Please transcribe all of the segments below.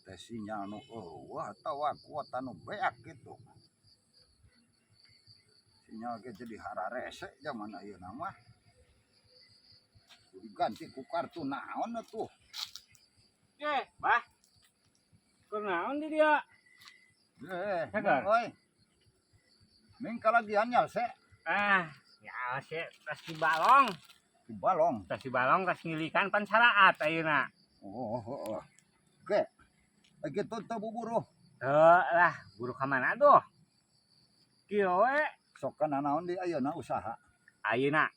Teh sinyal nu euweuh atawa kuota nu beak gitu. Sinyal ge jadi hararese zaman ayeuna mah. Diganti ku kartu naon atuh. Eh, Bah. Kunaon di dia? Eh, Segar. Oi. Ming kalagian se. Ah, ya se tas di balong. Di balong. Tas di balong, tas ngilikan pan saraat ayeuna. Oh. Oke. Gitu teu buburuh. Heuh lah, buru ka mana tuh? Kieu we. Sok kana naon di ayeuna usaha? Ayeuna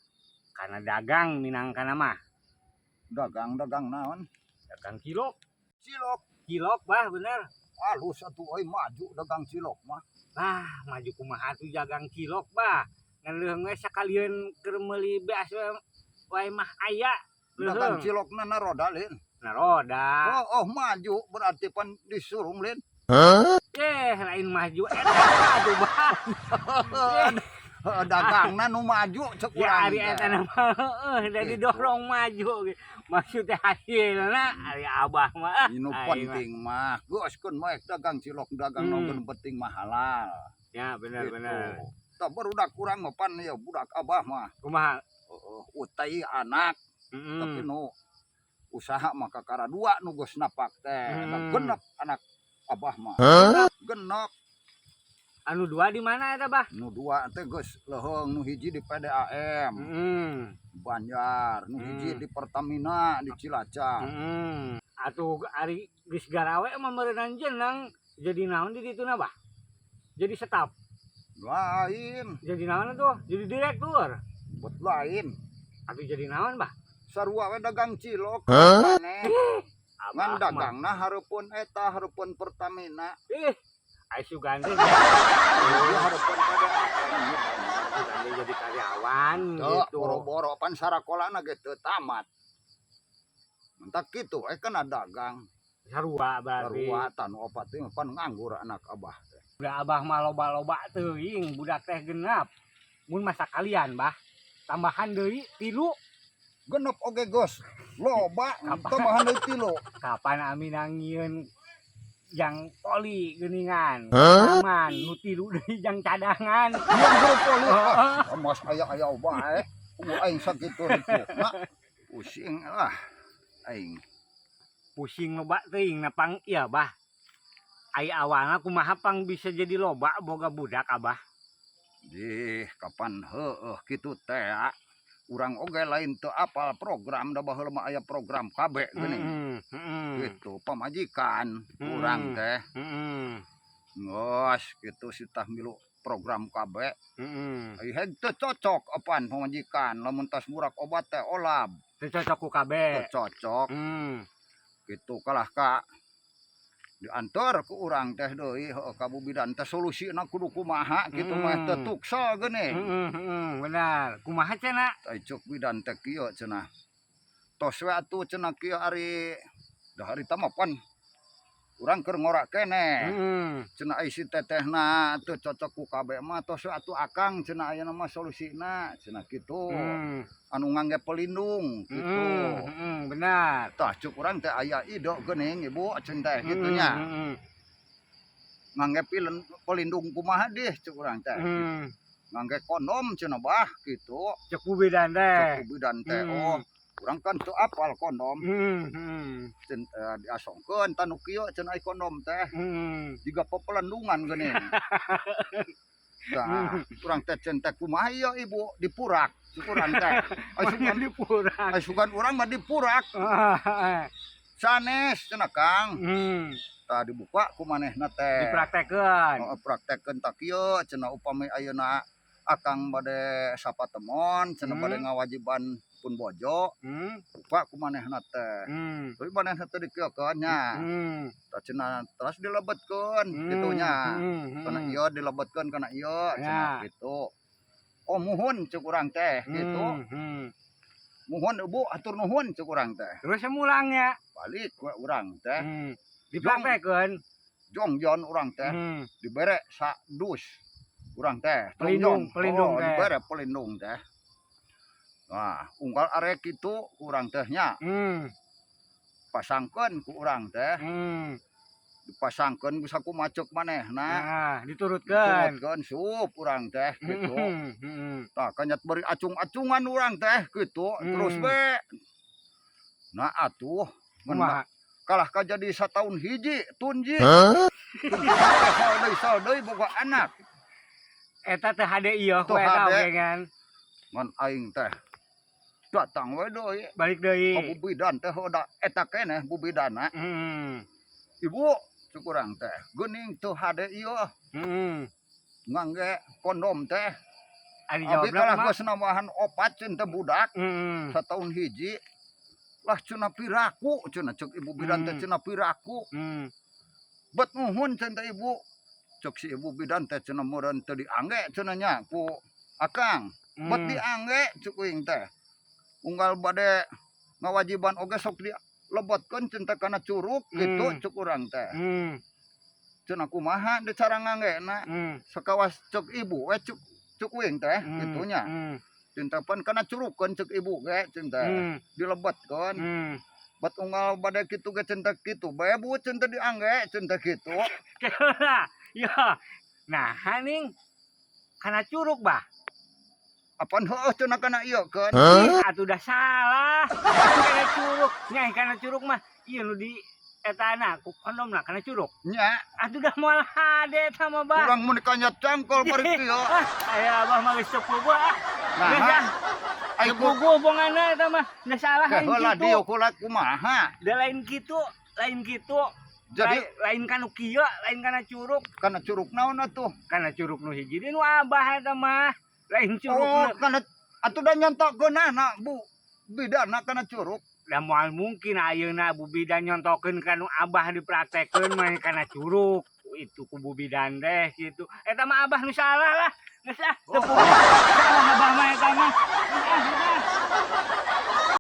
kana dagang minangkana mah. Dagang-dagang naon? Dagang cilok. Cilok. Cilok, Bah, bener. Halus atuh euy, maju dagang cilok mah. Lah, maju kumaha tuh dagang cilok, Bah? Ngan leuheung we sakalieun keur meuli beas wae mah aya. Dagang Leuheung. Cilokna na roda lin. Na roda. Oh, maju berarti pan disurung lin. Eh, lain maju eta atuh, Bah. Heuh, dagangna nu maju cek Ya urang ari teh. Eta nama heueuh da Gitu. didorong maju ge. Maksudnya hasilna ari Abah mah ah, Inu aing mah. Penting mah geuskeun mah dagang cilok, dagang Hmm. nu penting mah halal. Ya bener Gitu. bener. Tah, barudak urang mah pan ya budak Abah mah. Kumaha? Heeh, utai anak tapi nu usaha mah kakara dua nu geus napak teh. Da genep anak Abah mah. Genep. Anu dua di mana eta, Bah? Nu dua teh geus leuheung, nu hiji di PDAM Banjar, nu hiji di Pertamina di Cilacap. Atuh ari geus garawe mah meureunnan jeneng jadi naon di dituna, Bah? Jadi staf. Lain. Jadi naon tuh? Jadi direktur. Buat lain. Atuh jadi naon, Bah? Sarua we dagang cilok maneh. Abah Ngan mah. Dagangna hareupeun eta, hareupeun Pertamina. Ih, ai sugan teh Ieu hareupeun PDAM. Sugan teh jadi karyawan Teu gitu. Boro-boro pan sarakolana ge teu tamat. Mentak kitu we kana dagang. Sarua berarti. Sarua tah nu opat teh pan nganggur anak Abah teh. Budak Abah mah loba-loba teuing, budak teh genap. Mun masa kalian, Bah, tambahan deui tilu. Genep oge geus loba, Kapan? Tambahan deui tilu. Kapan Amina ngieun jang poli geuningan. Aman, nu tilu deui jang cadangan. Yang guru poli. Ah, mas aya-aya bae. Aing sakitu ripuhna. Pusing lah aing. Pusing loba teuing na pang iya, Bah. Ai awalna kumaha pang bisa jadi loba boga budak, Abah? Dih, kapan heueuh kitu teh. Urang oge lain teu apal program, da baheula mah aya program KB geuning. Gitu, pamajikan urang teh. Geus kitu sitah milu program KB. Ai heg teu cocok apan pamajikan lamun tas murak obat teh olab. Teu cocok ku KB. Teu cocok. Gitu kalah ka diantar ku urang teh deui heueuh ka bu bidan teh, solusina kudu kumaha kitu mah teu tuksel geuning. Heeh, benar. Kumaha cenah? Ai cuk bidan teh kieu cenah. Tos we atuh cenah kieu, ari da harita mah pan urang keur ngora keneh. Cenah ai si tetehna teu cocok ku KB mah, tos we atuh Akang cenah, ayeuna mah solusina cenah kitu. Anu ngangge pelindung kitu. Heeh, benar. Tah, cuk urang teh aya ide geuning, Ibu cenah teh kitu nya. Ngangge pelindung kumaha dih cuk urang teh. Ngangge kondom cenah, Bah, kitu. Cek bu bidan Cek teh. ku bidan teh, oh urang kan teu apal kondom. Cen diasongkeun tah nu kieu cenah ai kondom teh. Jiga pepelendungan geuning. Tah, urang teh cen teh kumaha ieu, Ibu, dipurak cuk urang teh. Ai sugan Dipurak. Ai sugan urang mah dipurak. Sanes cenah, Kang. Tah, dibuka ku manehna teh. Dipraktekeun. Heeh, praktekkeun tah kieu cenah, upami ayeuna Akang bade sapatemon cenah, bade ngawajiban pun bojo, buka ku manehna teh. Tapi manehna teh dikieukeun nya. Tah cenah terus dilebetkeun kitu nya. Kana ieu dilebetkeun kana ieu cenah kitu. Oh, muhun cek urang teh kitu. Muhun, Ibu, atur nuhun cek urang teh. Terus mulangnya. Balik we urang teh. Dipraktekeun. Jongjon urang teh dibere sa dus urang teh. Pelindung, Jongjon. Pelindung Oh, teh. Dibere pelindung teh. Nah, unggal arek kitu ku urang teh nya. Pasangkeun ku urang teh. Dipasangkeun bisa kumaha ceuk manehna. Nah, diturutkeun. Diturutkeun sup urang teh gitu. Heeh. Tah, kanyat bari acung-acungan urang teh gitu, terus we. Nah atuh, Kumaha? Kalah ka jadi sataun hiji tunji. Sal deui, sal deui boga anak. Eta teh hade ieu ku Teu eta hade. Oge kan. Ngan aing teh datang we deui. Balik deui. Ka bu bidan teh da eta keneh bu bidana. "Ibu," cek urang teh, "geuning teu hade ieu ngangge kondom teh." Ari Abi jawabna kalah kumaha? Geus nambahan opat ceun teh budak sataun hiji. "Lah," cenah, "piraku," cenah cek ibu bidan teh, cenah, "piraku." "Bet nuhun," cenah teh, "Ibu." Cek si ibu bidan teh cenah meureun teu diangge cenah nya ku akang. "Bet diangge," cek uing teh. "Unggal bade ngawajiban oge sok dilebetkeun cenah teh kana curuk gitu," cek urang teh. Cenah kumaha de cara nganggena? "Sakawas cek ibu we," cek cek uing teh kitu nya. "Cinta pan kana curukeun," cek ibu ge cinta "dilebetkeun. Bet unggal bade kitu ge cinta kitu bae, Bu," cinta "diangge," cinta kitu. Ya. Nah, ning kana curug, Bah. Apan heueuh cenah kana ieu keun. Ih, atuh dah salah. Kana curug. Nya kana curug mah ieu nu di etana ku kondomna kana curug. Nya. Atuh dah moal hade eta mah, Bah. Urang mun dikanyat cangkol bari kieu. Ah, aya Abah mah geus teu puguh ah. Nah, Geus ah. ai Teu puguh bonganna eta mah. Geus salah, lain heula kitu. Dieu kula kumaha? Da lain kitu, lain kitu. Jadi lain kanu kieu, lain kana curug. Kana curug naon atuh? Kana curug nu hiji deui nu Abah eta mah. Lain curug Oh, nu kana atuh da nyontokeunana bu bidana kana curug. Da moal mungkin ayeuna Bu Bidan nyontokeun kanu Abah dipraktekeun mah kana curug. Itu ku Bu Bidan teh gitu. Eta mah Abah nu salah lah. Geus ah, teu puguh. Salah